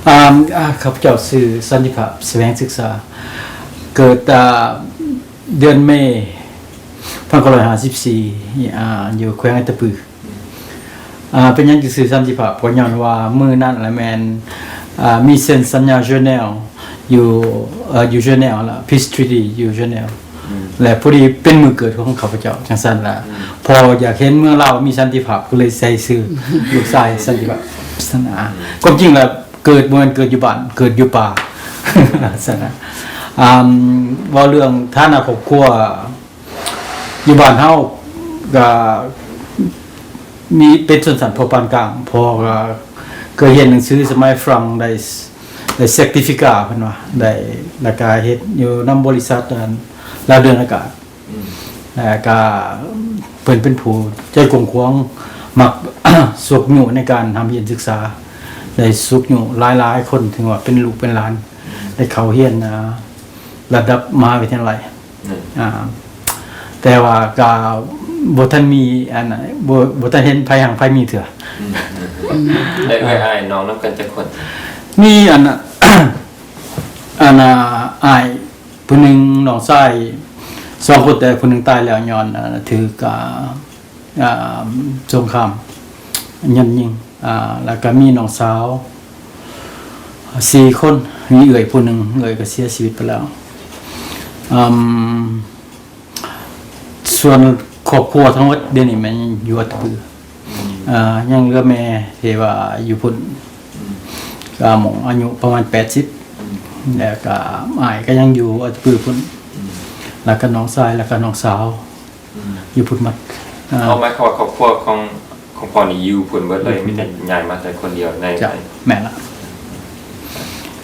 ອ່າ ຂ້າພະເຈົ້າຊື່ສັນຕິພາບ ສະແຫວງສຶກສາ ເກີດ ອ່າ ເດືອນເມ ພັນເກົ້າຮ້ອຍຫ້າສິບສີ່ ອ່າ ຢູ່ແຂວງອັດຕະປື. ອ່າ ເປັນຫຍັງຈຶ່ງຊື່ສັນຕິພາບ? ກໍຍ້ອນວ່າມື້ນັ້ນລະແມ່ນ ອ່າ ມີເຊັນສັນຍາເຈແນວຢູ່ ເອີ ຢູ່ເຈແນວລະ Peace Treaty ຢູ່ເຈແນວ ແລະ ພໍດີເປັນມື້ເກີດຂອງຂ້າພະເຈົ້າ ຈັ່ງຊັ້ນລະ ພໍ່ຢາກເຫັນເມືອງລາວມີສັນຕິພາບ ກໍເລີຍໃສ່ຊື່ລູກຊາຍສັນຕິພາບ ຊັ້ນນະ. ຄວາມຈິງລະ ເກີດ ບໍ່ແມ່ນເກີດຢູ່ບ້ານ ເກີດຢູ່ປ່າ ຊັ້ນນະ. ອ່າ ເວົ້າເລື່ອງຖານະຄອບຄົວ ຢູ່ບ້ານເຮົາກະມີເປັນຊົນຊັ້ນພໍປານກາງ ພໍ່ກະເຄີຍຮຽນໜັງສືສະໄໝຝຣັ່ງ ໄດ້ ໄດ້ certificate ເພິ່ນວ່າ ໄດ້ ລະກະເຮັດຢູ່ນຳບໍລິສັດ ອັນ ລາວເດືອນອາກາດ ແລະກະເພິ່ນເປັນຜູ້ໃຈກວ້າງຂວາງ ມັກຊຸກຍູ້ໃນການຮ່ຳຮຽນສຶກສາ ໄດ້ຊຸກຍູ້ຫຼາຍໆຄົນ ເຖິງວ່າເປັນລູກເປັນຫຼານ ໄດ້ເຂົ້າຮຽນ ອ່າ ລະດັບມະຫາວິທະຍາໄລ ອືມ ອ່າ ແຕ່ວ່າກະບໍ່ທັນມີອັນ ບໍ່ ບໍ່ທັນເຫັນໃຜຮັ່ງໃຜມີເທື່ອ. ອືມ ແລະເອື້ອຍອ້າຍນ້ອງນຳກັນຈັກຄົນ? ມີອັນ ອັນ ອ້າຍຜູ້ໜຶ່ງ ນ້ອງຊາຍສອງຄົນ ແຕ່ຜູ້ໜຶ່ງຕາຍແລ້ວ ຍ້ອນ ອ່າ ຖືກ ອ່າ ອ່າ ສົງຄາມ ຍາດຍິງ ອ່າ ແລ້ວກະມີນ້ອງສາວສີ່ຄົນ ມີເອື້ອຍຜູ້ໜຶ່ງ ເອື້ອຍກໍເສຍຊີວິດໄປແລ້ວ. ອືມ ສ່ວນຄອບຄົວທັງໝົດດຽວນີ້ແມ່ນຢູ່ອັດຕະປື ອ່າ ຍັງເຫຼືອແມ່ທີ່ວ່າຢູ່ພຸ້ນ ກໍໝົງອາຍຸປະມານແປດສິບ ແລ້ວກໍອ້າຍກໍຍັງຢູ່ອັດຕະປືພຸ້ນ ແລ້ວກໍນ້ອງຊາຍ ແລ້ວກໍນ້ອງສາວ ຢູ່ພຸ້ນໝົດ. ເອົາ ໝາຍຄວາມວ່າຄອບຄົວຂອງ ຂອງພໍ່ນີ້ຢູ່ພຸ້ນເບິດເລີຍ ມີແຕ່ຍ້າຍມາແຕ່ຄົນດຽວໃນ ເຈົ້າ ແມ່ນລະ.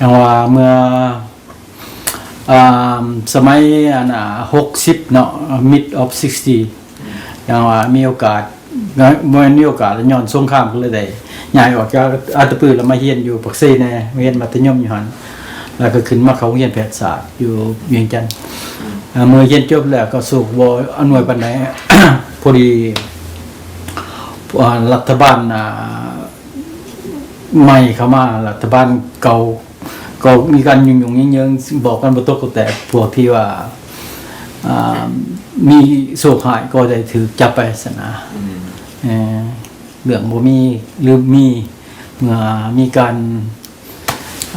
ຈັ່ງວ່າເມື່ອ ອ່າ ສະໄໝອັນ ອ່າ ຫົກສິບເນາະ mid of sixty ຢ່າງວ່າມີໂອກາດ ບໍ່ແມ່ນມີໂອກາດ ຍ້ອນສົງຄາມກໍເລີຍໄດ້ຍ້າຍອອກຈາກອັດຕະປື ແລ້ວມາຮຽນຢູ່ປາກເຊແດ່ ມາຮຽນມັດທະຍົມຢູ່ຫັ້ນ ແລ້ວກໍຂຶ້ນມາເຂົ້າໂຮງຮຽນແພດສາດຢູ່ວຽງຈັນ. ເມື່ອຮຽນຈົບແລ້ວກໍໂຊກບໍ່ອຳນວຍປານໃດ ພໍດີ ອ່າ ລັດຖະບານ ອ່າ ໃໝ່ເຂົ້າມາ ລັດຖະບານເກົ່າ ກໍມີການຫຍຸ້ງໆເຍີງໆ ບອກກັນບໍ່ຕົກກໍແຕກ ພວກທີ່ວ່າ ອ່າ ມີໂຊກຮ້າຍກໍໄດ້ຖືກຈັບໄປຊັ້ນນະ. ອືມ ເອີ ເລື່ອງບໍ່ມີ ຫຼື ມີ ເມື່ອມີການ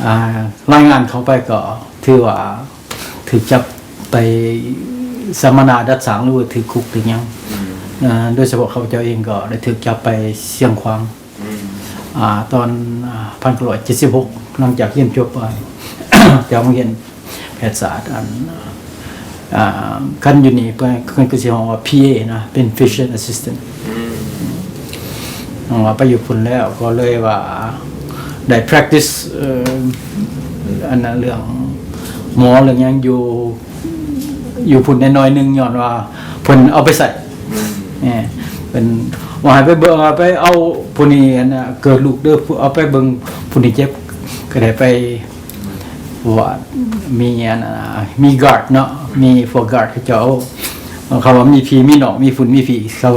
ອ່າ ລາຍງານເຂົ້າໄປກໍຖືວ່າຖືກຈັບໄປສຳມະນາດັດສັງ ຫຼືວ່າຖືກຄຸກຖືກຫຍັງ. ອືມ ເອີ ໂດຍສະເພາະຂ້າພະເຈົ້າເອງກໍໄດ້ຖືກຈັບໄປຊຽງຂວາງ ອືມ ອ່າ ຕອນ ອ່າ ພັນເກົ້າຮ້ອຍເຈັດສິບຫົກ ຫຼັງຈາກຮຽນຈົບ ອ່າ ຈາກໂຮງຮຽນແພດສາດ ອັນ ອ່າ ຄັນຢູ່ນີ້ເພິ່ນ ເພິ່ນກໍຊິຮ້ອງວ່າ ພີເອ ນະ ເປັນ Physician Assistant. ອືມ ເພາະວ່າໄປຢູ່ພຸ້ນແລ້ວກໍເລີຍວ່າໄດ້ practice ເອີ ອັນນັ້ນ ເລື່ອງໝໍເລື່ອງຫຍັງຢູ່ ຢູ່ພຸ້ນແດ່ໜ້ອຍໜຶ່ງ ຍ້ອນວ່າເພິ່ນເອົາໄປໃຊ້. ອືມ ເອີ ເພິ່ນວ່າໃຫ້ໄປເບິ່ງ ວ່າໄປເອົາຜູ້ນີ້ ອັນນ່າ ເກີດລູກເດີ ເອົາໄປເບິ່ງຜູ້ນີ້ເຈັບ ກໍໄດ້ໄປ ເພາະວ່າມີອັນນ່າ ມີ guard ເນາະ ມີພວກ guard ເຂົາເຈົ້າ ເຂົາວ່າມີຜີມີໜອກ ມີຝຸ່ນມີຜີ ເຂົາ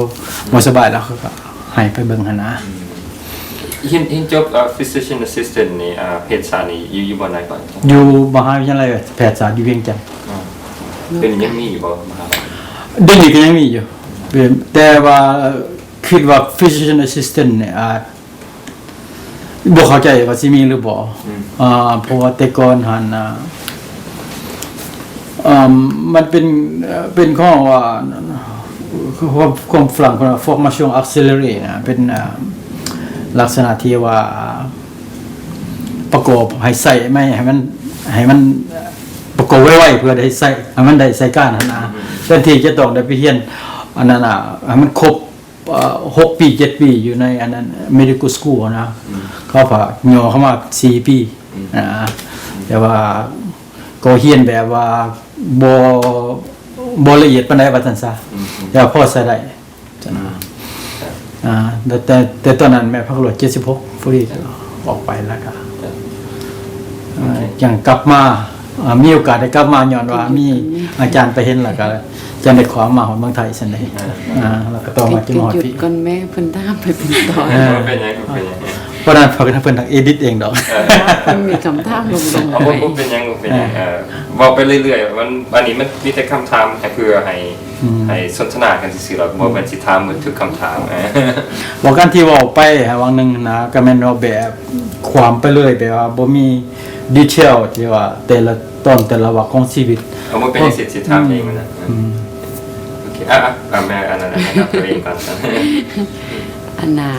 ບໍ່ສະບາຍແລ້ວ ເຂົາກໍໃຫ້ໄປເບິ່ງຫັ້ນນະ. ຮຽນ ຮຽນຈົບ ເອີ Physician Assistant ນີ້ ເອີ ເພດສາດນີ້ ຢູ່ ຢູ່ບ່ອນໃດກ່ອນ? ຢູ່ມະຫາວິທະຍາໄລແພດສາດຢູ່ວຽງຈັນ. ດຽວນີ້ຍັງມີຢູ່ບໍ່ມະຫາໄລ? ດຽວນີ້ກໍຍັງມີຢູ່ ແຕ່ວ່າຄິດວ່າ Physician Assistant ນີ້ອາດ ບໍ່ເຂົ້າໃຈວ່າຊິມີຫຼືບໍ່ ອືມ ເພາະວ່າແຕ່ກ່ອນຫັ້ນນະ ເອີ ມັນເປັນ ເປັນຂອງວ່າ ຄວາມຝຣັ່ງເພິ່ນວ່າ formation accélérée ນະ ເປັນ ເອີ ລັກສະນະທີ່ວ່າປະກອບໃຫ້ໃຊ້ໃໝ່ ໃຫ້ມັນ ໃຫ້ມັນປະກອບໄວໆ ເພື່ອໄດ້ໃຊ້ ໃຫ້ມັນໄດ້ໃຊ້ການຫັ້ນນະ ແທນທີ່ຈະຕ້ອງໄດ້ໄປຮຽນອັນນັ້ນນະ ໃຫ້ມັນຄົບ ເອີ ຫົກປີເຈັດປີຢູ່ໃນອັນນັ້ນ medical school ນະ ອືມ ເຂົາພາຍໍເຂົ້າມາສີ່ປີ ອືມ ນະ ແຕ່ວ່າກໍຮຽນແບບວ່າບໍ່ ບໍ່ລະອຽດປານໃດວ່າຊັ້ນຊະ ອືມ ແຕ່ວ່າພໍໃຊ້ໄດ້ ອືມ ອ່າ ແຕ່ ແຕ່ ແຕ່ຕອນນັ້ນແມ່ນພັນເກົ້າຮ້ອຍເຈັດສິບຫົກ ພໍດີອອກໄປແລ້ວກໍ ເອີ ຈັ່ງກັບມາ ອ່າ ມີໂອກາດໄດ້ກັບມາ ຍ້ອນວ່າມີອາຈານໄປເຫັນ ແລ້ວກໍຈັ່ງໄດ້ຂໍມາຮອດເມືອງໄທຊັ້ນເດ ອ່າ ແລ້ວກໍຕໍ່ມາຈົນມາຮອດ ຢຸດກ່ອນແມ່ ເພິ່ນຖາມໄປເປັນຕອນ ເອີ ເປັນຫຍັງ ເປັນຫຍັງ? ບໍ່ນັ້ນເພິ່ນ ເພິ່ນຕ້ອງເອດິດເອງດອກ. ເອີ ເພິ່ນມີຄຳຖາມລົງໆ ເອົາ ບໍ່ ໄວ້ ບໍ່ເປັນຫຍັງ ບໍ່ເປັນຫຍັງ. ເອີ ເວົ້າໄປເລື້ອຍໆ ມັນ ອັນນີ້ມັນມີແຕ່ຄຳຖາມໃຫ້ເພື່ອໃຫ້ ອືມ ໃຫ້ສົນທະນາກັນຊື່ໆດອກ ບໍ່ແມ່ນຊິຖາມໝົດທຸກຄຳຖາມ. ເອີ ເວົ້າກັນທີ່ເວົ້າໄປຫາຫວ່າງໜຶ່ງນະ ກໍແມ່ນເວົ້າແບບຄວາມໄປເລີຍ ແບບວ່າບໍ່ມີດີເທວທີ່ວ່າແຕ່ລະຕອນແຕ່ລະວັກຂອງຊີວິດ. ເອົາ ບໍ່ເປັນຫຍັງ ຊິ ຊິຖາມເອງນະ. ອືມ ໂອເຄ ອ່ະ ອ່ະ ແມ່ ອັນນັ້ນ ແນະນຳຕົວເອງກ່ອນ. ອັນນ່າ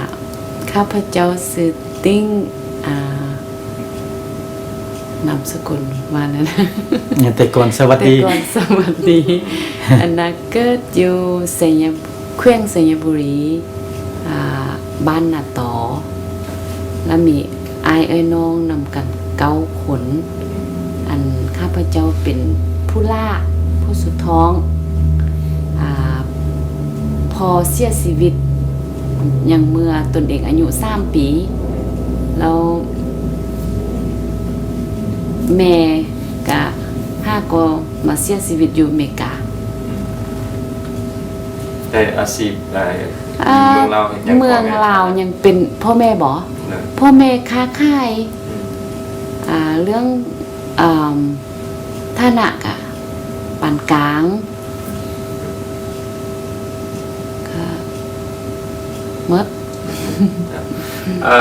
ຂ້າພະເຈົ້າຊື່ຕິ້ງ ອ່າ ນາມສະກຸນວ່ານັ້ນ ແຕ່ກ່ອນສະຫວັດດີ ແຕ່ກ່ອນສະຫວັດດີ. ອັນນ່າ ເກີດຢູ່ໄຊຍະ ແຂວງໄຊຍະບູລີ ອ່າ ບ້ານນາຕໍ ລະມີອ້າຍເອື້ອຍນ້ອງນຳກັນເກົ້າຄົນ. ອັນຂ້າພະເຈົ້າເປັນຜູ້ຫຼ້າ ຜູ້ສຸດທ້ອງ ອ່າ ພໍ່ເສຍຊີວິດຍັງເມື່ອຕົນເອງອາຍຸສາມປີ ແລ້ວແມ່ກະຫາກໍມາເສຍຊີວິດຢູ່ເມກາ. ແຕ່ອາຊີບ ອ່າ ເມືອງລາວເຮັດຫຍັງ? ເມືອງລາວຍັງເປັນພໍ່ແມ່ບໍ? ເອີ ພໍ່ແມ່ຄ້າຂາຍ. ອືມ ອ່າ ເລື່ອງ ອ່າ ຖານະກະປານກາງ ກະໝົດ. ເອີ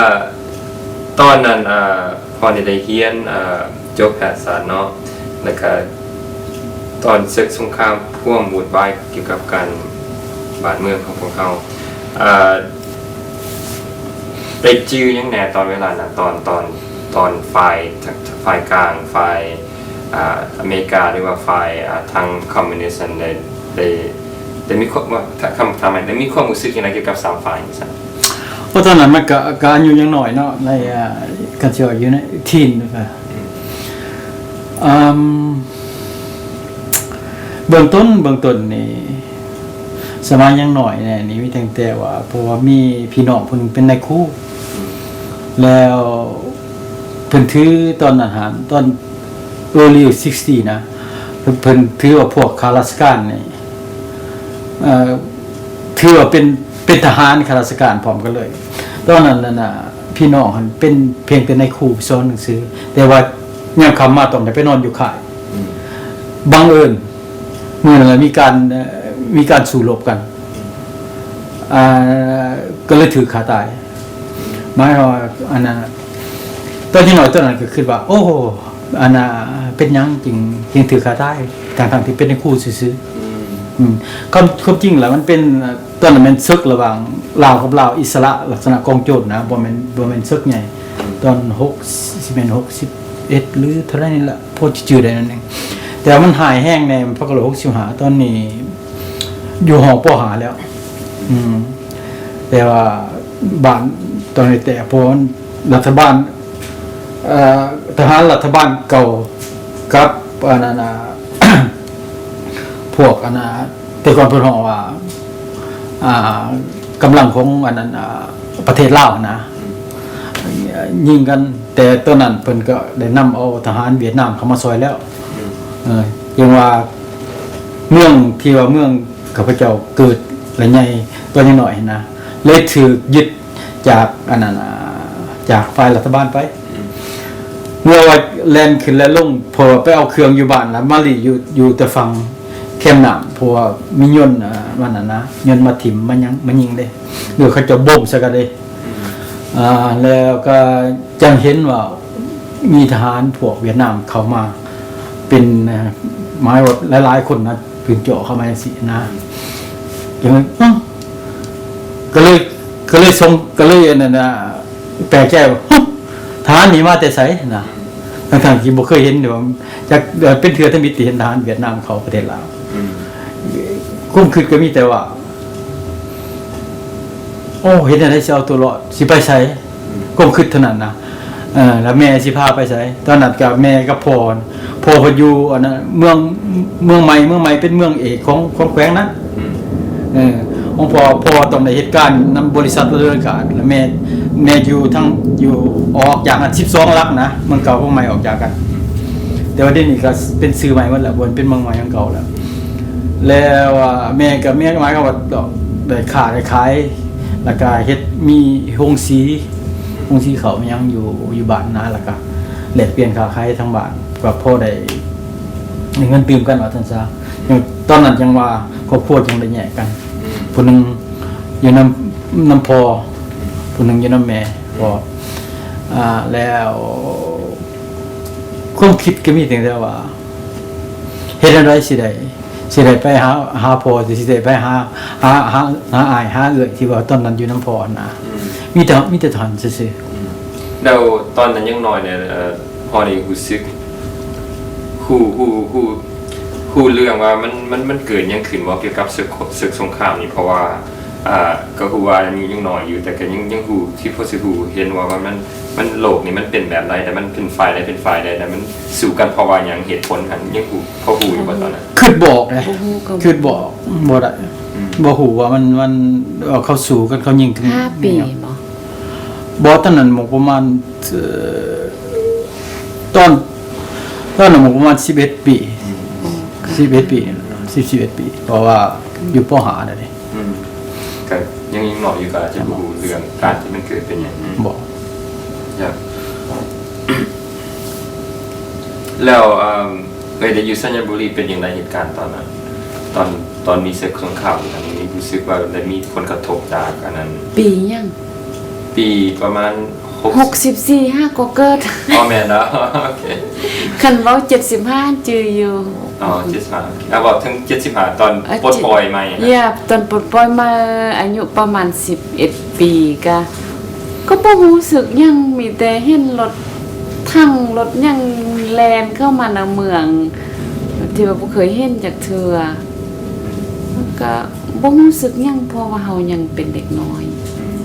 ຕອນນັ້ນ ອ່າ ພໍ່ນີ້ໄດ້ຮຽນ ອ່າ ຈົບແພດສາດເນາະ ແລ້ວກະຕອນເສິກສົງຄາມຄວາມວຸ່ນວາຍກ່ຽວກັບການບ້ານເມືອງຂອງພວກເຮົາ ອ່າ ໄດ້ຈື່ຫຍັງແດ່ຕອນເວລານັ້ນ ຕອນ ຕອນ ຕອນຝ່າຍ ຝ່າຍກາງ ຝ່າຍ ອ່າ ອາເມລິກາ ຫຼືວ່າຝ່າຍ ອ່າ ທາງຄອມມູນິດນັ້ນ ໄດ້ ໄດ້ ໄດ້ມີຄວາມ ວ່າ ຄຳຖາມໃໝ່ ໄດ້ມີຄວາມຮູ້ສຶກຈັ່ງໃດກ່ຽວກັບສາມຝ່າຍນີ້ຊັ້ນ? ເພາະຕອນນັ້ນມັນກະ ກະອາຍຸຍັງນ້ອຍເນາະ ໃນ ອ່າ ຄັນຊິວ່າຢູ່ໃນທີນ ອືມ ເບື້ອງຕົ້ນ ເບື້ອງຕົ້ນນີ້ ສະໄໝຍັງນ້ອຍແນ່ນີ້ ມີຕັ້ງແຕ່ວ່າ ເພາະວ່າມີພີ່ນ້ອງຜູ້ໜຶ່ງເປັນນາຍຄູ ອືມ ແລ້ວເພິ່ນຖືຕອນນັ້ນຫັ້ນ ຕອນ ເອີລີ ຊິກຕີ ນະ ເພິ່ນ ເພິ່ນຖືວ່າພວກຂ້າລາຊະການນີ້ ເອີ ຖືວ່າເປັນ ເປັນທະຫານຂ້າລາຊະການພ້ອມກັນເລີຍ. ຕອນນັ້ນນັ້ນນະ ພີ່ນ້ອງຫັ້ນເປັນພຽງແຕ່ນາຍຄູສອນໜັງສື ແຕ່ວ່າຍາມຄ່ຳມາຕ້ອງໄດ້ໄປນອນຢູ່ຄ້າຍ. ອືມ ບັງເອີນມື້ນັ້ນລະມີການ ເອີ ມີການສູ້ລົບກັນ ອ່າ ກໍເລີຍຖືກຂ້າຕາຍ. ໝາຍຄວາມວ່າ ອັນນັ້ນ ຕອນຍັງນ້ອຍຕອນນັ້ນກໍຄິດວ່າ ໂອ້ ອັນນ່າ ເປັນຫຍັງຈຶ່ງ ຈຶ່ງຖືກຂ້າຕາຍ ທັງໆທີ່ເປັນນາຍຄູຊື່ໆ. ອືມ ອືມ ຄວາມ ຄວາມຈິງແລ້ວມັນເປັນ ຕອນນັ້ນແມ່ນເສິກລະຫວ່າງລາວກັບລາວ ອິດສະຫຼະ ລັກສະນະກອງໂຈນນະ ບໍ່ແມ່ນ ບໍ່ແມ່ນເສິກໃຫຍ່. ອືມ ຕອນຫົກ ຊິແມ່ນຫົກສິບເອັດ ຫຼືເທົ່າໃດນີ້ລະ ພໍຈື່ໄດ້ໜ້ອຍໜຶ່ງ ແຕ່ວ່າມັນຮ້າຍແຮງແດ່ ພັນເກົ້າຮ້ອຍຫົກສິບຫ້າ ຕອນນີ້ຢູ່ຫໍ ປໍຫ້າ ແລ້ວ. ອືມ ແຕ່ວ່າບ້ານຕອນນີ້ແຕກ ເພາະວ່າລັດຖະບານ ເອີ ທະຫານລັດຖະບານເກົ່າກັບ ອັນນັ້ນ ອ່າ ພວກ ອັນນ່າ ແຕ່ກ່ອນເພິ່ນຮ້ອງວ່າ ອ່າ ກຳລັງຂອງ ອັນນັ້ນ ອ່າ ປະເທດລາວຫັ້ນນະ ຍິງກັນ. ແຕ່ຕອນນັ້ນເພິ່ນກໍໄດ້ນຳເອົາທະຫານຫວຽດນາມເຂົ້າມາຊ່ອຍແລ້ວ. ອືມ ເອີ ຈຶ່ງວ່າເມືອງທີ່ວ່າເມືອງຂ້າພະເຈົ້າເກີດ ແລະ ໃຫຍ່ຕອນຍັງນ້ອຍຫັ້ນນະ ເລີຍຖືກຍຶດຈາກ ອັນນັ້ນ ອ່າ ຈາກຝ່າຍລັດຖະບານໄປ. ອືມ ເມື່ອວ່າແລ່ນຂຶ້ນແລ່ນລົງ ເພາະວ່າໄປເອົາເຄື່ອງຢູ່ບ້ານ ແລ້ວມາລີ້ຢູ່ ຢູ່ແຕ່ຝັ່ງແຄມນ້ຳ ເພາະວ່າມີຍົນ ອ່າ ອັນນັ້ນນະ ຍົນມາຖິ້ມ ມາຫຍັງ ມາຍິງເດ້ ຫຼືເຂົາເຈົ້າໂບມໃສ່ກັນເດ້. ອືມ ອ່າ ແລ້ວກໍຈັ່ງເຫັນວ່າມີທະຫານພວກຫວຽດນາມເຂົ້າມາເປັນ ອ່າ ໝາຍວ່າຫຼາຍໆຄົນນະ ປືນເຈາະເຂົ້າມາຈັ່ງຊີ້ນະ. ຈັ່ງ ເອົ້າ ກໍເລີຍ ກໍເລີຍສົງ ກໍເລີຍ ອັນນັ້ນນະ ແປກໃຈວ່າ ຮະ ທະຫານນີ້ມາແຕ່ໃສນະ ທັງໆທີ່ບໍ່ເຄີຍເຫັນ ຫຼືວ່າຈັກ ເປັນເທື່ອທຳອິດທີ່ເຫັນທະຫານຫວຽດນາມເຂົ້າປະເທດລາວ. ອືມ ຄວາມຄິດກໍມີແຕ່ວ່າ ໂອ້ ເຮັດແນວໃດຊິເອົາຕົວລອດ ຊິໄປໃສ? ອືມ ຄວາມຄິດເທົ່ານັ້ນນະ. ເອີ ແລ້ວແມ່ຊິພາໄປໃສ? ຕອນນັ້ນກໍແມ່ກັບພໍ່ ພໍ່ເພິ່ນຢູ່ ອັນນັ້ນ ເມືອງ ເມືອງໃໝ່ ເມືອງໃໝ່ເປັນເມືອງເອກຂອງ ຂອງແຂວງນັ້ນ. ອືມ ເອີ ຂອງພໍ່ ພໍ່ຕ້ອງໄດ້ເຮັດການນຳບໍລິສັດເລີກາ ແລ້ວແມ່ ແມ່ຢູ່ທາງ ຢູ່ອອກຈາກອັນສິບສອງຫຼັກນະ ເມືອງເກົ່າເມືອງໃໝ່ອອກຈາກກັນ. ແຕ່ວ່າດຽວນີ້ກໍເປັນຊື່ໃໝ່ໝົດແລ້ວ ບໍ່ເປັນເມືອງໃໝ່ຂອງເກົ່າແລ້ວ. ແລ້ວ ອ່າ ແມ່ກໍ ແມ່ກໍໝາຍຄວາມວ່າໄດ້ຄ້າໄດ້ຂາຍ ແລ້ວກໍເຮັດ ມີໂຮງສີ ລົງສີເຂົ້າຫຍັງຢູ່ ຢູ່ບ້ານນະ ແລ້ວກະແລກປ່ຽນຄ້າຂາຍທາງບ້ານ ກະພໍໄດ້ ໄດ້ເງິນຕື່ມກັນວ່າຊັ້ນຊະ. ຍັງ ຕອນນັ້ນຍັງວ່າຄອບຄົວຍັງໄດ້ແຍກກັນ ອືມ ຜູ້ໜຶ່ງຢູ່ນຳ ນຳພໍ່ ອືມ ຜູ້ໜຶ່ງຢູ່ນຳແມ່ ອືມ ພໍ່ ອ່າ ແລ້ວຄວາມຄິດກໍມີຕັ້ງແຕ່ວ່າ ເຮັດແນວໃດຊິໄດ້ ຊິໄດ້ໄປຫາ ຫາພໍ່ ຊິໄດ້ໄປຫາ ຫາ ຫາ ຫາອ້າຍ ຫາເອື້ອຍ ທີ່ວ່າຕອນນັ້ນຢູ່ນຳພໍ່ຫັ້ນນະ ອືມ ມີແຕ່ ມີແຕ່ທ່ານຊື່ໆ. ອືມ ແລ້ວຕອນນັ້ນຍັງນ້ອຍນີ້ ເອີ ພໍ່ນີ້ຮູ້ສຶກ ຮູ້ ຮູ້ ຮູ້ ຮູ້ເລື່ອງວ່າມັນ ມັນ ມັນເກີດຫຍັງຂຶ້ນບໍ່ ກ່ຽວກັບເສິກ ເສິກສົງຄາມນີ້ ເພາະວ່າ ອ່າ ກໍຮູ້ວ່າອາຍຸຍັງນ້ອຍຢູ່ ແຕ່ກໍຍັງ ຍັງຮູ້ ທີ່ພໍຊິຮູ້ເຫັນວ່າ ວ່າມັນ ມັນ ໂລກນີ້ມັນເປັນແບບໃດ ແຕ່ມັນເປັນຝ່າຍໃດເປັນຝ່າຍໃດ ແຕ່ມັນສູ້ກັນເພາະວ່າຫຍັງ ເຫດຜົນຫັ້ນ ຍັງຮູ້ ພໍຮູ້ຢູ່ບໍ່ຕອນນັ້ນ? ຄິດບໍ່ອອກເດ້ ບໍ່ຮູ້ກໍ ຄິດບໍ່ອອກ ບໍ່ໄດ້ ອືມ ບໍ່ຮູ້ວ່າມັນ ມັນ ເອີ ເຂົາສູ້ກັນ ເຂົາຍິງກັນ ຫ້າປີບໍ່? ບໍ່ ຕອນນັ້ນໝົກປະມານ ເອີ ຕອນ ຕອນນັ້ນໝົກປະມານສິບເອັດປີ ອືມ ໂອ້ ສິບເອັດປີນີ້ແຫຼະ ສິບ ສິບເອັດປີ ເພາະວ່າຢູ່ ປ.ຫ້າ ແລ້ວເດ້. ອືມ ກໍຍັງ ຍັງນ້ອຍຢູ່ ກໍອາດຈະບໍ່ຮູ້ເລື່ອງການທີ່ມັນເກີດເປັນຫຍັງ ອືມ ບໍ່ ຢາກ ແລ້ວ ເອີ ເອີຍ ໄດ້ຢູ່ໄຊຍະບູລີ ເປັນຈັ່ງໃດເຫດການຕອນນັ້ນ ຕອນ ຕອນມີເສິກສົງຄາມ ອັນນີ້ຮູ້ສຶກວ່າໄດ້ມີຜົນກະທົບຈາກອັນນັ້ນ ປີຫຍັງ? ປີປະມານ ຫົກສິບສີ່ ຫາກໍເກີດ ອໍ ແມ່ນເນາະ ໂອເຄ ຄັນເວົ້າເຈັດສິບຫ້າຈື່ຢູ່ ອໍ ເຈັດສິບຫ້າ ອ່າ ເວົ້າເຖິງເຈັດສິບຫ້າ ຕອນ ເອີ ປົດປ່ອຍໃໝ່ນະ ຢ່າ ຕອນປົດປ່ອຍໃໝ່ ອາຍຸປະມານສິບເອັດປີ ກະ ກໍບໍ່ຮູ້ສຶກຫຍັງ ມີແຕ່ເຫັນລົດຖັງລົດຫຍັງແລ່ນເຂົ້າມາໃນເມືອງ ທີ່ວ່າບໍ່ເຄີຍເຫັນຈັກເທື່ອ ແລ້ວກະ ບໍ່ຮູ້ສຶກຫຍັງ ເພາະວ່າເຮົາຍັງເປັນເດັກນ້ອຍ ອືມ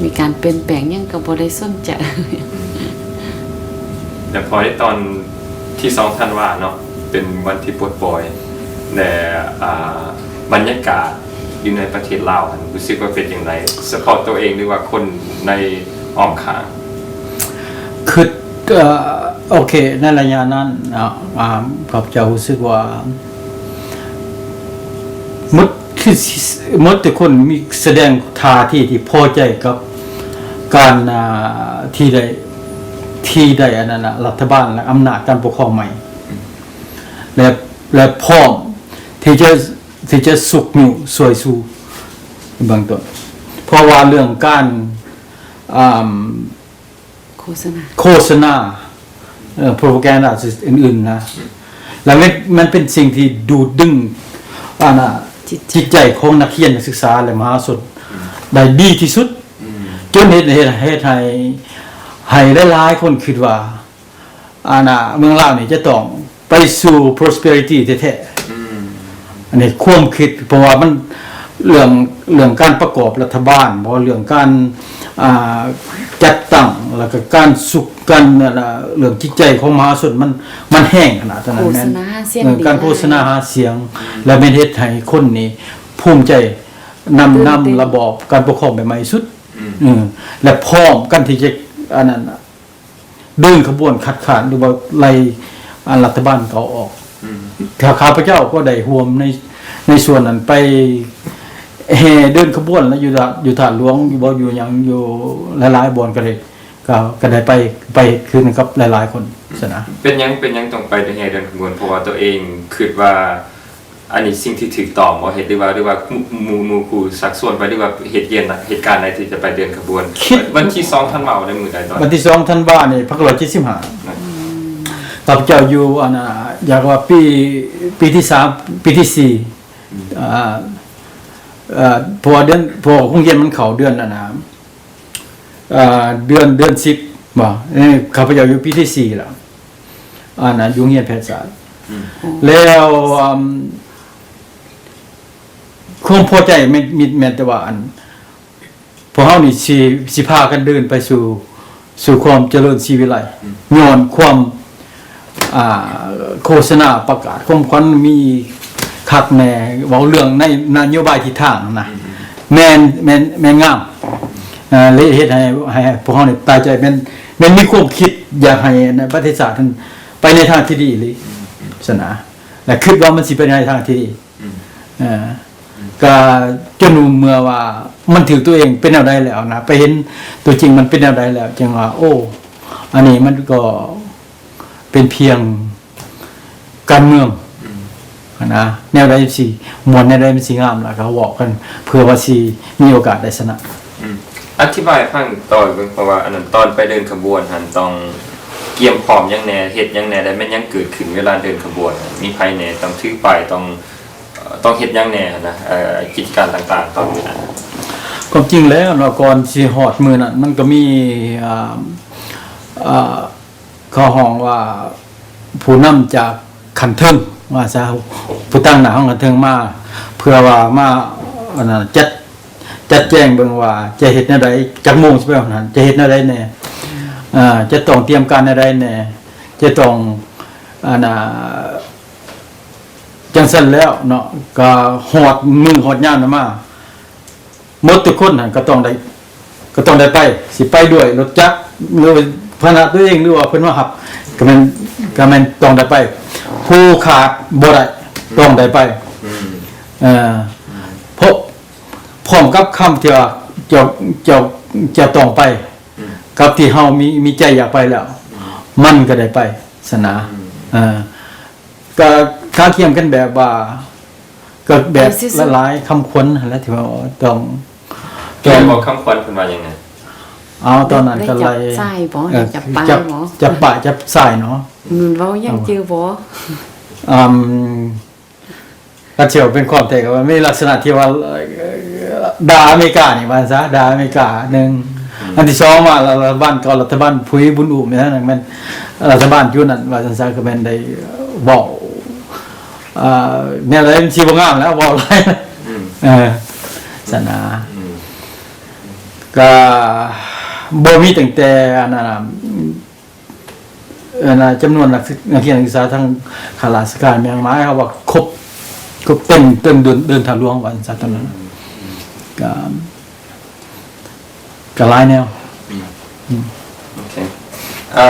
ມີການປ່ຽນແປງຫຍັງກໍບໍ່ໄດ້ສົນໃຈ ອືມ ແລ້ວພໍໄດ້ຕອນທີສອງທັນວາເນາະ ເປັນວັນທີ່ປົດປ່ອຍ ແລະ ອ່າ ບັນຍາກາດຢູ່ໃນປະເທດລາວຫັ້ນ ຮູ້ສຶກວ່າເປັນຈັ່ງໃດ ສະເພາະໂຕເອງ ຫຼືວ່າຄົນໃນອ້ອມຂ້າງ? ຄິດ ເອີ ໂອເຄ ໃນໄລຍະນັ້ນເນາະ ອ່າ ຂ້າພະເຈົ້າຮູ້ສຶກວ່າ ໝົດ ຄື ໝົດທຸກຄົນມີສະແດງທ່າທີທີ່ພໍໃຈກັບການ ອ່າ ທີ່ໄດ້ ທີ່ໄດ້ອັນນັ້ນນະ ລັດຖະບານ ແລະ ອຳນາດການປົກຄອງໃໝ່ ແລະ ແລະ ພ້ອມທີ່ຈະ ທີ່ຈະຊຸກຍູ້ຊ່ວຍຊູເບື້ອງຕົ້ນ ເພາະວ່າເລື່ອງການ ອ່າ ໂຄສະນາ ໂຄສະນາ ເອີ ໂປຣໂປແກນດາ ອື່ນໆນະ ແລ້ວມັນ ມັນເປັນສິ່ງທີ່ດູດດຶງ ອັນນ່າ ຈິດໃຈ ຈິດໃຈຂອງນັກຮຽນນັກສຶກສາ ແລະ ມະຫາຊົນ ອືມ ໄດ້ດີທີ່ສຸດ ອືມ ຈົນເຮັດ ເຮັດ ເຮັດໃຫ້ ໃຫ້ຫຼາຍໆຄົນຄິດວ່າ ອັນນ່າ ເມືອງລາວນີ້ຈະຕ້ອງໄປສູ່ prosperity ແທ້ໆ ອືມ ອັນນີ້ຄວາມຄິດ ເພາະວ່າມັນ ເລື່ອງ ເລື່ອງການປະກອບລັດຖະບານບໍ ເລື່ອງການ ອ່າ ຈັດຕັ້ງ ແລ້ວກໍການສຸກ ການ ອັນນ່າ ເລື່ອງຈິດໃຈຂອງມະຫາຊົນ ມັນ ມັນແຮງຂະໜາດນັ້ນ ໂຄສະນາຫາສຽງ ເອີ ດີ ການໂຄສະນາຫາສຽງ ອືມ ແລ້ວແມ່ນເຮັດໃຫ້ຄົນນີ້ພູມໃຈນຳ ຕື່ນເຕັ້ນ ນຳລະບອບການປົກຄອງແບບໃໝ່ສຸດ ອືມ ເອີ ແລະ ພ້ອມກັນທີ່ຈະ ອັນນັ້ນ ເດີນຂະບວນຄັດຄ້ານ ຫຼືວ່າໄລ່ ອັນ ລັດຖະບານເກົ່າອອກ ອືມ ຂ້າ ຂ້າພະເຈົ້າກໍໄດ້ຮ່ວມໃນ ໃນສ່ວນນັ້ນ ໄປແຫ່ເດີນຂະບວນ ແລະ ຢູ່ ຢູ່ທາດຫຼວງ ຢູ່ບໍ່ ຢູ່ຫຍັງ ຢູ່ຫຼາຍໆບ່ອນ ກໍໄດ້ ກໍ ກໍໄດ້ໄປ ໄປເຮັດຄືກັນກັບຫຼາຍໆຄົນ ອືມ ຊັ້ນນະ. ເປັນຫຍັງ ເປັນຫຍັງຕ້ອງໄປແຫ່ເດີນຂະບວນ? ເພາະວ່າຕົວເອງຄິດວ່າ ອັນນີ້ສິ່ງທີ່ຖືກຕ້ອງບໍ່ ເຮັດ ຫຼືວ່າ ຫຼືວ່າໝູ່ ໝູ່ ໝູ່ຄູ່ຊັກຊວນໄປ ຫຼືວ່າເຫດການ ເຫດການໃດທີ່ຈະໄປເດີນຂະບວນ? ຄິດ ວັນທີສອງທັນວາ ໄດ້ມື້ໃດຕອນ? ວັນທີສອງທັນວານີ້ ພັນເກົ້າຮ້ອຍເຈັດສິບຫ້າ ອືມ ຂ້າພະເຈົ້າຢູ່ ອັນນ່າ ຢາກວ່າປີ ປີທີສາມ ປີທີສີ່ ອືມ ອ່າ ເອີ ເພາະວ່າເດືອນ ເພາະວ່າໂຮງຮຽນມັນເຂົ້າເດືອນ ອັນນ່າ ອ່າ ເດືອນ ເດືອນສິບບໍ ເອີ ຂ້າພະເຈົ້າຢູ່ປີທີສີ່ແລ້ວ ອັນນ່າ ຢູ່ໂຮງຮຽນແພດສາດ ອືມ ແລ້ວ ອືມ ຄວາມພໍໃຈແມ່ນ ມີ ແມ່ນແຕ່ວ່າ ອັນ ພວກເຮົານີ້ຊິ ຊິພາກັນເດີນໄປສູ່ ສູ່ຄວາມຈະເລີນສີວິໄລ ອືມ ຍ້ອນຄວາມ ອ່າ ໂຄສະນາປະກາດຄວາມຂວັນມີຄັກແນ່ ເວົ້າເລື່ອງໃນນະໂຍບາຍທິດທາງນະ ອືມ ແມ່ນ ແມ່ນ ແມ່ນງາມ ເອີ ເລີຍເຮັດໃຫ້ ໃຫ້ພວກເຮົານີ້ຕາຍໃຈ ແມ່ນ ແມ່ນມີຄວາມຄິດຢາກໃຫ້ປະເທດຊາດນັ້ນໄປໃນທາງທີ່ດີອີ່ຫຼີ ອືມ ຊັ້ນນະ ແລະ ຄິດວ່າມັນຊິໄປໃນທາງທີ່ດີ ອືມ ເອີ ອືມ ກະຈົນເມື່ອວ່າມັນຖືກຕົວເອງເປັນແນວໃດແລ້ວນະ ໄປເຫັນຕົວຈິງມັນເປັນແນວໃດແລ້ວ ຈຶ່ງວ່າ ໂອ້ ອັນນີ້ມັນກໍເປັນພຽງການເມືອງ ອືມ ຫັ້ນນະ ແນວໃດຊິມ່ວນ ແນວໃດມັນຊິງາມ ແລ້ວກໍເວົ້າກັນ ເພື່ອວ່າຊິມີໂອກາດໄດ້ຊະນະ. ອືມ ອະທິບາຍໃຫ້ຟັງຕໍ່ເບິ່ງ ເພາະວ່າອັນນັ້ນ ຕອນໄປເດີນຂະບວນຫັ້ນ ຕ້ອງກຽມພ້ອມຫຍັງແດ່ ເຮັດຫຍັງແດ່ ແລະ ແມ່ນຫຍັງເກີດຂຶ້ນເວລາເດີນຂະບວນ ມີໃຜແດ່ ຕ້ອງຖືປ້າຍ ຕ້ອງ ເອີ່ ຕ້ອງເຮັດຫຍັງແດ່ຫັ້ນນະ ເອີ່ ກິດຈະການຕ່າງໆ ຕອນນັ້ນ? ຄວາມຈິງແລ້ວເນາະ ກ່ອນຊິຮອດມື້ນັ້ນ ມັນກໍມີ ອ່າ ອ່າ ເຂົາຮ້ອງວ່າ ຜູ້ນຳຈາກຂັ້ນເທິງວ່າຊະ ຜູ້ຕາງໜ້າຂອງຂັ້ນເທິງມາ ເພື່ອວ່າມາ ອັນນັ້ນ ຈັດ ຈັດແຈງເບິ່ງວ່າຈະເຮັດແນວໃດ ຈັກໂມງຊິໄປຫັ້ນ ຈະເຮັດແນວໃດແດ່ ເອີ່ ຈະຕ້ອງຕຽມການແນວໃດແດ່ ຈະຕ້ອງ ອັນນ່າ ຈັ່ງຊັ້ນແລ້ວເນາະ ກໍຮອດມື້ຮອດຍາມນັ້ນມາ ໝົດທຸກຄົນຫັ້ນກໍຕ້ອງໄດ້ ກໍຕ້ອງໄດ້ໄປ ຊິໄປດ້ວຍລົດຈັກ ຫຼືພາຫະນະຕົວເອງ ຫຼືວ່າເພິ່ນມາຮັບ ກໍແມ່ນ ກໍແມ່ນຕ້ອງໄດ້ໄປ ຜູ້ຂາດບໍ່ໄດ້ ອືມ ຕ້ອງໄດ້ໄປ ອືມ ເອີ ອືມ ເພາະ ພ້ອມກັບຄຳທີ່ວ່າເຈົ້າ ເຈົ້າ ເຈົ້າຕ້ອງໄປ ອືມ ກັບທີ່ເຮົາມີ ມີໃຈຢາກໄປແລ້ວ ອືມ ມັນກໍໄດ້ໄປຊັ້ນນະ ອືມ ເອີ ກໍທ້າວທຽມກັນແບບວ່າ ກໍແບບຫຼາຍໆຄຳຂວັນຫັ້ນແຫຼະ ທີ່ວ່າຕ້ອງ ແມ່ນບໍ່ ຄຳຂວັນເພິ່ນວ່າຫຍັງນະ? ເອົາ ຕອນນັ້ນກໍໄລ່ ໄດ້ຈັບຊາຍບໍ່? ເອີ ໄດ້ຈັບປ້າຍບໍ່? ຈັບ ຈັບປ້າຍ ຈັບຊາຍເນາະ ມັນເວົ້າຫຍັງຈື່ບໍ່? ອືມ ກໍຖືວ່າເປັນຄວາມແຕກ ກໍວ່າມີລັກສະນະທີ່ວ່າ ເອີ່ ດ່າອາເມລິການີ້ວ່າຊັ້ນຊະ ດ່າອາເມລິກາໜຶ່ງ ອືມ ອັນທີສອງມາລັດຖະບານເກົ່າ ລັດຖະບານຜຸຍບຸນອຸມນັ້ນ ແມ່ນລັດຖະບານຢູ່ນັ້ນວ່າຊັ້ນຊະ ກໍແມ່ນໄດ້ເວົ້າ ອ່າ ແນວໃດມັນຊິບໍ່ງາມແລ້ວ ເວົ້າຫຼາຍ ອືມ ເອີ ຊັ້ນນະ ອືມ ກໍບໍ່ມີຕັ້ງແຕ່ອັນນັ້ນ ເອີ ນະ ຈຳນວນນັກສຶ ນັກຮຽນນັກສຶກສາ ທັງຂ້າລາຊະການແມ່ນຫຍັງ ໝາຍຄວາມວ່າຄົບ ຄົບເຕັມ ເຕັມເດີ່ນ ເດີ່ນທາງຫຼວງວ່າຊັ້ນຊະ ຕອນນັ້ນ ອືມ ກໍ ກໍຫຼາຍແນວ ອືມ ອືມ ໂອເຄ ເອີ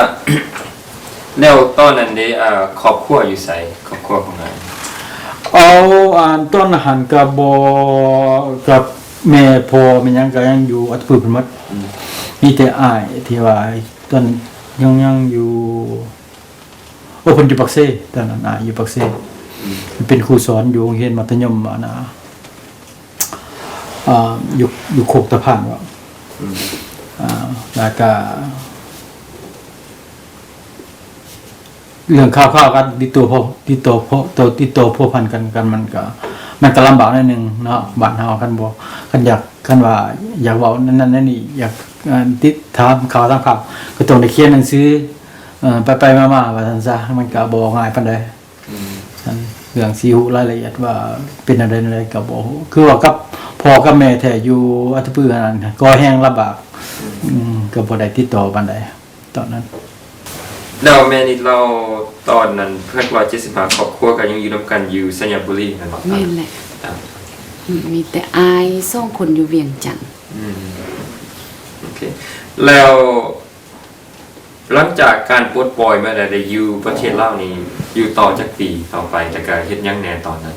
ແລ້ວຕອນນັ້ນເດ ເອີ ຄອບຄົວຢູ່ໃສ? ຄອບຄົວຂອງອ້າຍ? ເອົາ ອັນຕອນຫັ້ນກໍບໍ່ ກັບແມ່ພໍ່ແມ່ຫຍັງກໍຍັງຢູ່ອັດຕະປືເພິ່ນໝົດ ອືມ ມີແຕ່ອ້າຍທີ່ວ່າ ຕອນຍັງ ຍັງຢູ່ ໂອ້ ເພິ່ນຢູ່ປາກເຊ ຕອນນັ້ນ ອາ ຢູ່ປາກເຊ ອືມ ເປັນຄູສອນຢູ່ໂຮງຮຽນມັດທະຍົມ ອັນນ່າ ອ່າ ຢູ່ ຢູ່ໂຄກຕາພານເນາະ ອືມ ອ່າ ແລ້ວກະເລື່ອງຂ່າວໆ ການຕິດຕໍ່ ຕິດຕໍ່ ຕິດຕໍ່ພົວພັນກັນ ກັນ ມັນກະ ມັນກະລຳບາກໜ້ອຍໜຶ່ງເນາະ ບ້ານເຮົາ ຄັນບໍ່ ຄັນຢາກ ຄັນວ່າຢາກເວົ້ານັ້ນໆ ນີ້ ຢາກ ເອີ່ ຕິດຕາມຂ່າວ ຕາມຂ່າວ ກໍຕ້ອງໄດ້ຂຽນໜັງສື ເອີ່ ໄປໆມາໆ ວ່າຊັ້ນຊະ ມັນກະບໍ່ງ່າຍປານໃດ ອືມ ເລື່ອງຊິຮູ້ລາຍລະອຽດວ່າເປັນແນວໃດແນວໃດກໍບໍ່ຮູ້ ຄືວ່າກັບພໍ່ກັບແມ່ແທ້ຢູ່ອັດຕະປືຫັ້ນ ກໍແຮ່ງລຳບາກ ອືມ ອືມ ກໍບໍ່ໄດ້ຕິດຕໍ່ປານໃດຕອນນັ້ນ. ແລ້ວແມ່ນິດເລົ່າຕອນນັ້ນ ເພິ່ນວ່າເຈັດສິບຫ້າຄອບຄົວກໍຍັງຢູ່ນຳກັນຢູ່ໄຊຍະບູລີແມ່ນບໍ່? ແມ່ນແຫຼະ ມີແຕ່ອ້າຍສອງຄົນຢູ່ວຽງຈັນ. ອືມ ໂອເຄ ແລ້ວ ຫຼັງຈາກການປົດປ່ອຍມາແລ້ວ ໄດ້ຢູ່ປະເທດລາວນີ້ ຢູ່ຕໍ່ຈັກປີຕໍ່ໄປ ແລ້ວກະເຮັດຫຍັງແດ່ຕອນນັ້ນ?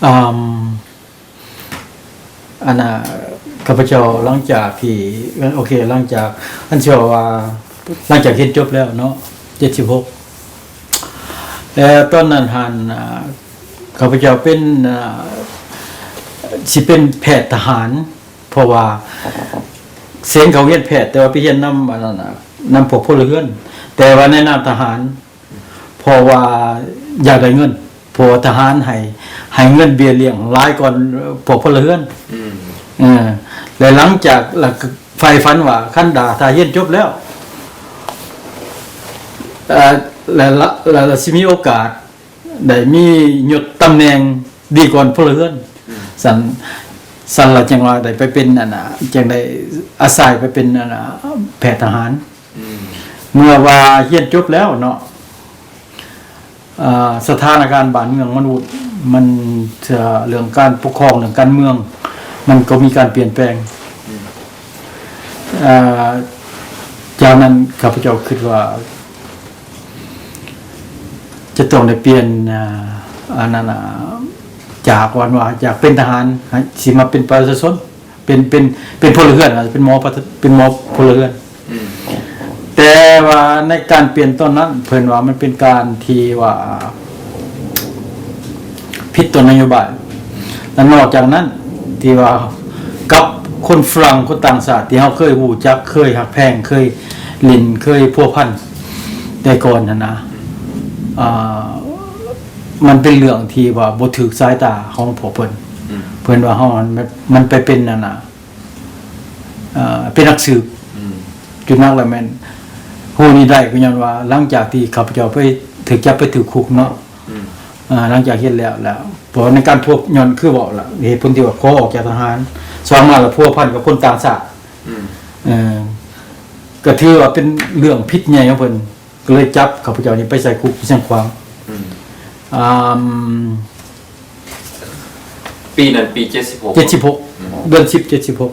ອາ ອັນນ່າ ຂ້າພະເຈົ້າ ຫຼັງຈາກທີ່ ໂອເຄ ຫຼັງຈາກ ອັນຊິເວົ້າວ່າ ຫຼັງຈາກຮຽນຈົບແລ້ວເນາະ ເຈັດສິບຫົກ ແລ້ວຕອນນັ້ນຫັ້ນ ອາ ຂ້າພະເຈົ້າເປັນ ອາ ຊິເປັນແພດທະຫານ ເພາະວ່າເສັງເຂົ້າຮຽນແພດ ແຕ່ວ່າໄປຮຽນນຳ ອັນນັ້ນນະ ນຳພວກພົນລະເຮືອນ ແຕ່ວ່າໃນນາມທະຫານ ເພາະວ່າຢາກໄດ້ເງິນ ເພາະວ່າທະຫານໃຫ້ ໃຫ້ເງິນເບ້ຍລ້ຽງຫຼາຍກວ່າພວກພົນລະເຮືອນ ອືມ ເອີ ແລະ ຫຼັງຈາກ ລະ ໃຝ່ຝັນວ່າຄັນດາ ຖ້າຮຽນຈົບແລ້ວ ເອີ ລະ ລະ ລະ ລະຊິມີໂອກາດ ໄດ້ມີຍົດຕຳແໜ່ງດີກວ່າພົນລະເຮືອນ ອືມ ຊັ້ນ ຊັ້ນລະຈັ່ງວ່າໄດ້ໄປເປັນ ອັນນ່າ ຈັ່ງໄດ້ອາໄສໄປເປັນ ອັນນ່າ ແພດທະຫານ ອືມ ເມື່ອວ່າຮຽນຈົບແລ້ວເນາະ ອາ ສະຖານະການບ້ານເມືອງມັນວຸ່ນ ມັນ ເລື່ອງການປົກຄອງ ເລື່ອງການເມືອງ ມັນກໍມີການປ່ຽນແປງ ອືມ ອາ ຈາກນັ້ນຂ້າພະເຈົ້າຄິດວ່າ ຈະຕ້ອງໄດ້ປ່ຽນ ອາ ອັນນັ້ນ ອາ ຈາກວັນວ່າຈາກເປັນທະຫານ ໃຫ້ ຊິມາເປັນປະຊາຊົນ ເປັນ ເປັນ ເປັນພົນລະເຮືອນ ເປັນໝໍ ເປັນໝໍພົນລະເຮືອນ. ອືມ ແຕ່ວ່າໃນການປ່ຽນຕອນນັ້ນ ເພິ່ນວ່າມັນເປັນການທີ່ວ່າຜິດຕໍ່ນະໂຍບາຍ ແລະ ນອກຈາກນັ້ນ ທີ່ວ່າກັບຄົນຝຣັ່ງ ຄົນຕ່າງຊາດ ທີ່ເຮົາເຄີຍຮູ້ຈັກ ເຄີຍຮັກແພງ ເຄີຍຫຼິ້ນ ເຄີຍພົວພັນແຕ່ກ່ອນຫັ້ນນະ ອ່າ ມັນເປັນເລື່ອງທີ່ວ່າບໍ່ຖືກສາຍຕາຂອງພວກເພິ່ນ. ອືມ ເພິ່ນວ່າເຮົາ ມັນ ມັນໄປເປັນອັນນ່າ ເປັນນັກສືບ. ອືມ ຈຸດໜັກລະແມ່ນຮູ້ນີ້ໄດ້ກໍຍ້ອນວ່າ ຫຼັງຈາກທີ່ຂ້າພະເຈົ້າໄປຖືກຈັບໄປຖືກຄຸກເນາະ. ອືມ ຫຼັງຈາກເຮັດແລ້ວ ແລ້ວ ເພາະວ່າໃນການພົວ ຍ້ອນຄືເວົ້າລະ ເຫດຜົນທີ່ວ່າຂໍອອກຈາກທະຫານ ສອງມາລະພົວພັນກັບຄົນຕ່າງຊາດ. ອືມ ເອີ ກໍຖືວ່າເປັນເລື່ອງຜິດໃຫຍ່ຂອງເພິ່ນ ກໍເລີຍຈັບຂ້າພະເຈົ້ານີ້ໄປໃສ່ຄຸກຢູ່ຊຽງຂວາງ. ອືມ ອ່າ ປີນັ້ນປີເຈັດສິບຫົກ ເຈັດສິບຫົກ ອືມ ເດືອນສິບ ເຈັດສິບຫົກ.